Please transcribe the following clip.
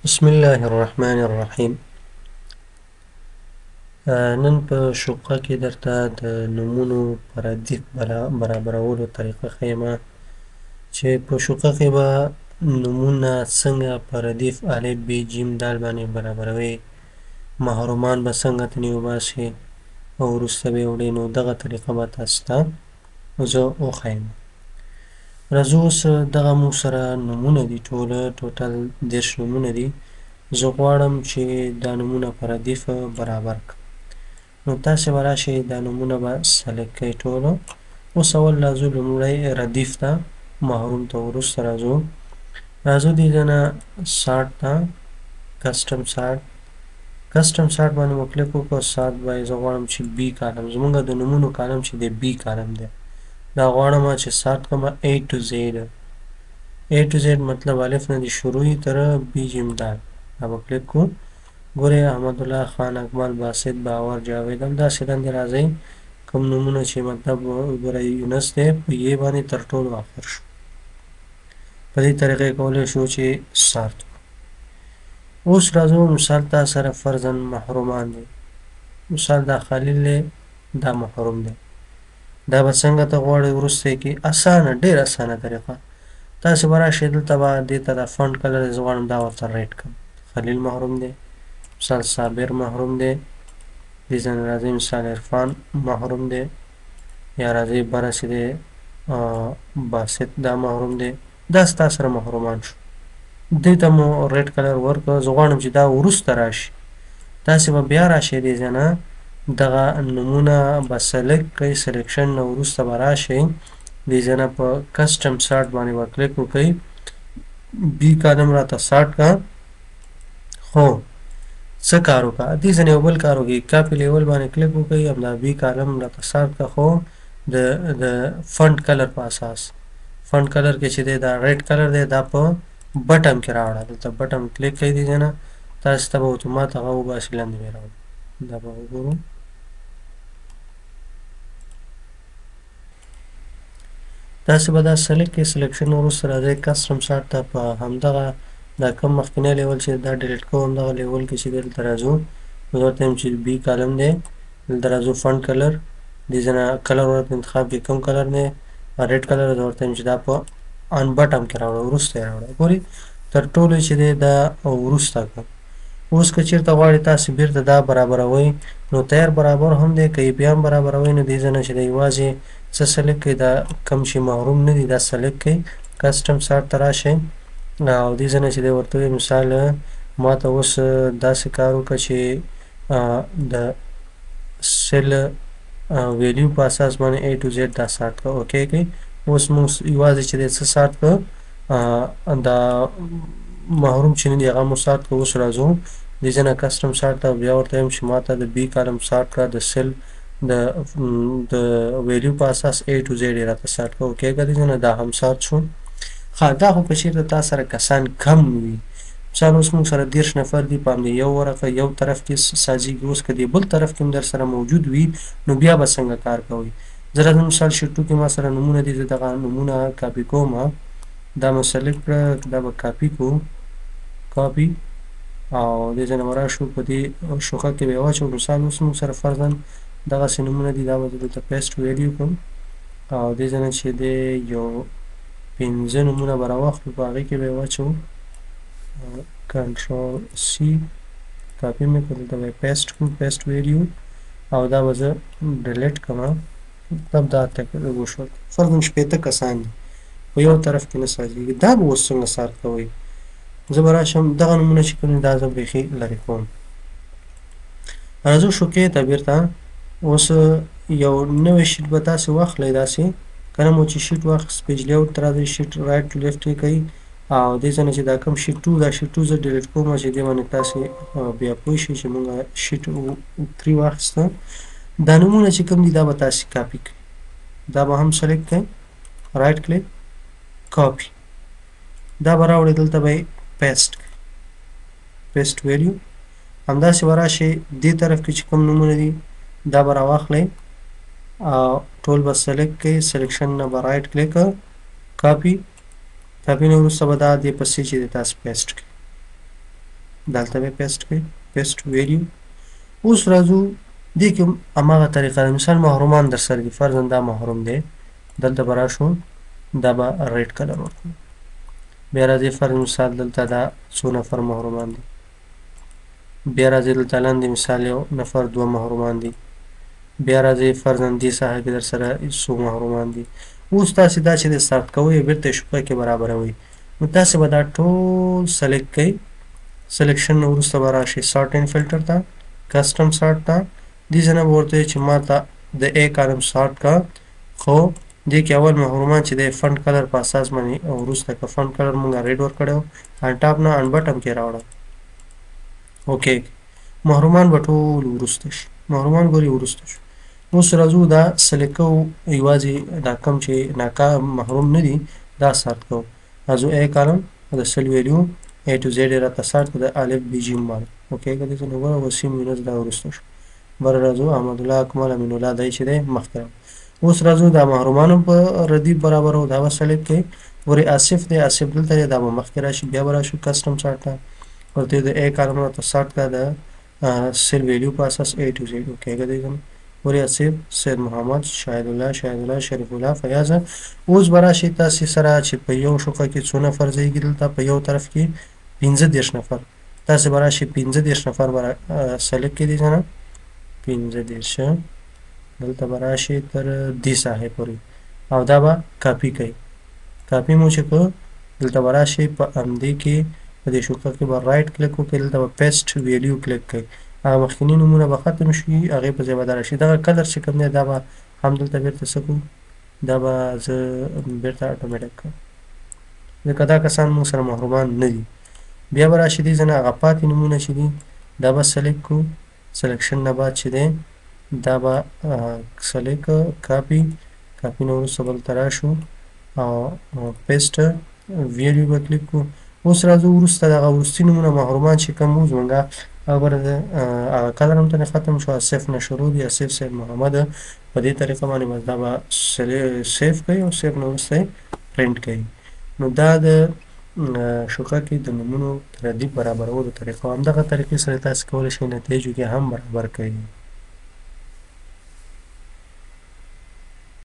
بسم الله الرحمن الرحیم. نن په شقه کې درته د نومونو په ردیف برابرولو طریقه ښیم چې په شقه کې به نومونه څنګه په ردیف الف ب جیم دال باندې برابروي، محرومان به څنګه ترې وباسي او وروسته به یې وړي. نو دغه طریقه به تاسو ته زه وښیم. راځو اوس دغه موږ سره نومونه دي، ټول ټوټل 30 نومونه دي. زه غواړم چې دا نومونه په ردیف برابر کړم. نو تاسې به راشئ دا نومونه به سلیکټ کړئ ټول. اوس اول راځو لومړی ردیف ته، محروم ته، وروسته راځو دې ځای نه سارټ ته، کسټم سارټ، کسټم سارټ باندې مو کلیک وکړو. سارټ به زه غواړم چې بی کالم، زموږ د نومونو کالم چې دی بی کالم دی، دا غواړم چې سارټ کړم A to Z. A to Z مطلب الف نه دې شروع وي تر بی جیم دال. دا به کلیک کړو. ګورئ احمد الله خان، اکمل، باسط، باور، جاوید، همداسې لاندې راځئ کوم نومونه چې مطلب ګورئ یونس دی په یې باندې تر ټولو آخر شو. په دې طریقې کولی شو چې سارټ کړو. اوس راځو مثال تا سره فرضاً محرومان دی، مثال دا خلیل دی، دا محروم دی. دا به څنګه ته غواړې وروسته کې؟ اسانه، ډېره اسانه طریقه. تاسې به راشئ دلته به دې ته دا فنډ کلر زه غواړم دا ورته ریډ کړم. خلیل محروم دی، مثال صابر محروم دی، دې ځای نه راځئ مثال عرفان محروم دی، یا راځئ بره چې دی باسط دا محروم دی. دا ستا سره محرومان شو. دې ته مو ریډ کلر ورکړ. زه غواړم چې دا وروسته راشي. تاسې به بیا راشئ دې ځای نه دغه نومونه به سلیکټ کړئ، سلیکشن نه وروسته به راشئ دې ځای نه په کسټم سارټ باندې به کلیک وکړئ، بی کالم راته سارټ کړه. خو څه کار وکړه، دې ځای نه یو بل کار وکړئ، کاپي لیول باندې کلیک وکړئ، همدا بی کالم راته سارټ کړه. خو د فنډ کلر په اساس، فنډ کلر کې چې دی دا ریډ کلر دی، دا په بټم کې راوړه. دلته بټم کلیک کړئ، دې ځای نه تاسو ته به اتومات هغه وباسي لاندې به یې راوړي. دا به وګورو. تاسې به دا سلیکټ کړئ، سلیکشن وروسته راځئ کسټم سارټ ته، په همدغه دا کوم مخکنی لیول چې دا ډیلیټ کوم، همدغه لیول کې چې دلته راځو، زه ورته وایم چې بی کالم دی، دلته راځو فنډ کلر، دې ځای نه کلر ورته انتخاب کړئ کوم کلر دی، ریډ کلر. زه ورته وایم چې دا په ان بټم کې راوړه، وروسته یې راوړه. ګورئ تر ټولو چې دی دا وروسته کړه. اوس که چېرته غواړئ تاسې بیرته دا برابروئ، نو تیار برابر هم دی، که یې بیا هم برابروئ نو دې ځای نه چې دی یوازې څه سلیکټ کړئ، دا کوم چې محروم نه دي دا سلیکټ کړئ، کسټم سارټ ته راشئ او دې ځای نه چې دی ورته ووایي مثال ما ته اوس داسې کار وکړه چې د سیل ویلیو په اساس باندې A to Z دا سارټ کړه. اوکی کړئ. اوس موږ یوازې چې دی څه سارټ کړه، دا محروم چې نه دي هغه مو سارټ کړه. اوس راځو دې ځای نه کسټم سارټ ته، بیا ورته وایم چې ما ته د بی کالم سارټ کړه، د سیل د ویلیو په اساس A to Z یې راته سارټ کړه. اوکی کړه، دې ځای نه دا هم سارټ شو. ښه، دا خو که چېرته تا سره کسان کم وي، مثال اوس موږ سره 30 نفر دي، په همدې یو ورقه یو طرف کې سازېږي. اوس که دې بل طرف کې هم در سره موجود وي نو بیا به څنګه کار کوئ؟ زه راځم مثال شیټ 2 کې ما سره نومونه دي، زه دغه نومونه کاپي کوم، دا مو سلیکټ کړه، دا به کاپي کوو، کاپي، او دې ځای نه به راشو په دې شوخه کې به یې واچوو. مثال اوس موږ سره فرضاً دغسې نومونه دي، دا به زه دلته پیسټ ویلیو کړم او دې ځای نه چې دی یو 5 نومونه به راواخلو، په هغې کې به یې واچوو. کنټرول سی کاپي مې کړو، دلته به یې پیسټ کړو، پیسټ ویلیو، او دا به زه ډیلیټ کړم. مطلب دا وشول. فرضاً 60 کسان دي په یو طرف کې نه سازېږي، دا به اوس څنګه سارټ کوئ؟ زه به راشم دغه نومونه چې کوم دا زه بیخي لرې کوم. راځو شوکې ته بیرته. اوس یو نوی شیټ به تاسې واخلئ، داسې کله مو چې شیټ واخیست پیج لیاوټ ته راځئ، شیټ رایټ ټو لیفټ یې کوئ او دې ځای نه چې دا کوم شیټ 2، دا شیټ 2 زه ډیلیټ کوم چې دې باندې تاسې بیا پوه شئ چې موږ شیټ 3 واخیسته. دا نومونه چې کوم دي دا به تاسې کاپي کړئ، دا به هم سلیکټ کړئ، رایټ کلیک، کاپي، دا به راوړئ دلته به یې پیسټ کړئ، پیسټ ویلیو. همداسې به راشئ دې طرف کې چې کوم نومونه دي دا به راواخلئ او ټول به سلیکټ کړئ، سلیکشن نه به رایټ کلیک، کاپي، کاپي نه وروسته به دا دې پسې چې دی تاسې پیسټ کړئ. دلته به paste کړئ، paste value. اوس راځو دې کې هماغه طریقه ده. مثال محرومان در سره دي، فرضاً دا محروم دی، دلته به راشو دا به red color ورکړو. بیا راځي فرض مثال دلته دا څو نفر محرومان دي، بیا راځي دلته لاندې مثال یو نفر دوه محرومان دي، بیا راځي فرضاً دې ساحه کې در سره څو محرومان دي. اوس تاسې دا چې د sort کوئ بېرته شپه کې برابروئ، نو تاسې به دا ټول select کړئ. selection نه وروسته به راشئ sort and filter ته، custom sort ته. دې ځای نه به ورته وایي چې ما ته د A column sort کړه، خو دې کې اول محرومان چې دی font color په اساس باندې وروسته که font color مونږ red ورکړی و، on top نه on bottom کې راوړه. okay، محرومان به ټول وروسته شي، محرومان ګوري وروسته شو. اوس راځو دا select کوو، یوازې دا کوم چې ناکا محروم نه دي دا sort کوو. راځو A column د cell value A to Z یې راته sort کړه، د الف بي جیم باندې. okay، که دې ځای نه ګوره وسیم یونس دا وروسته شو. بره راځو احمد الله اکمل امین الله دی چې دی مخکې راوړو. اوس راځو دا محرومانو په ردیف برابرو، دا به select کړئ. ګورئ آصف دی، آصف دلته دی، دا به مخکې راشي. بیا به راشو custom sort ته، ورته د A column راته sort کړه د cell value په اساس A to Z. okay، که دې ځای نه ګورئ آصف، سید محمد، شاهد الله، شاهد الله، شریف الله، فیاض. اوس به راشي تاسې سره چې په یو شقه کې څو نفر ځایږي، دلته په یو طرف کې 35 نفر. تاسې به راشي 35 نفر به select کړئ دې ځای نه 35، دلته به راشي تر دې ساحې پورې، او دا به کاپي کړئ. کاپي مو چې کړ، دلته به راشي په همدې کې په دې شقه کې به right click وکړئ، دلته به paste value click کړئ، هغه مخکیني نومونه به ختم شي، هغې په ځای به دا راشي. دغه color چې کوم دی دا به هم دلته بېرته څه کړو، دا به زه بېرته اتوماتیک کړم، ځکه دا کسان موږ سره محرومان نه دي. بیا به راشي دې ځای نه هغه پاتې نومونه چې دي دا به select کړو. selection نه بعد چې دی دا به select copy، copy نه وروسته بل ته راشو او paste value به کلیک کړو. اوس راځو وروسته دغه وروستي نومونه محرومان چې کوم وو زمونږ، هغه به هغه color هم ترې ختم شو، آصف نه شروع دي، آصف سید محمد. په دې طریقه باندې بس دا به save کوي او save نه وروسته یې پرینټ کوي. نو دا د شقه کې د نومونو تردید برابرولو طریقه وه. همدغه طریقې سره تاسو کولی شئ نتایجو کې هم برابر کړئ.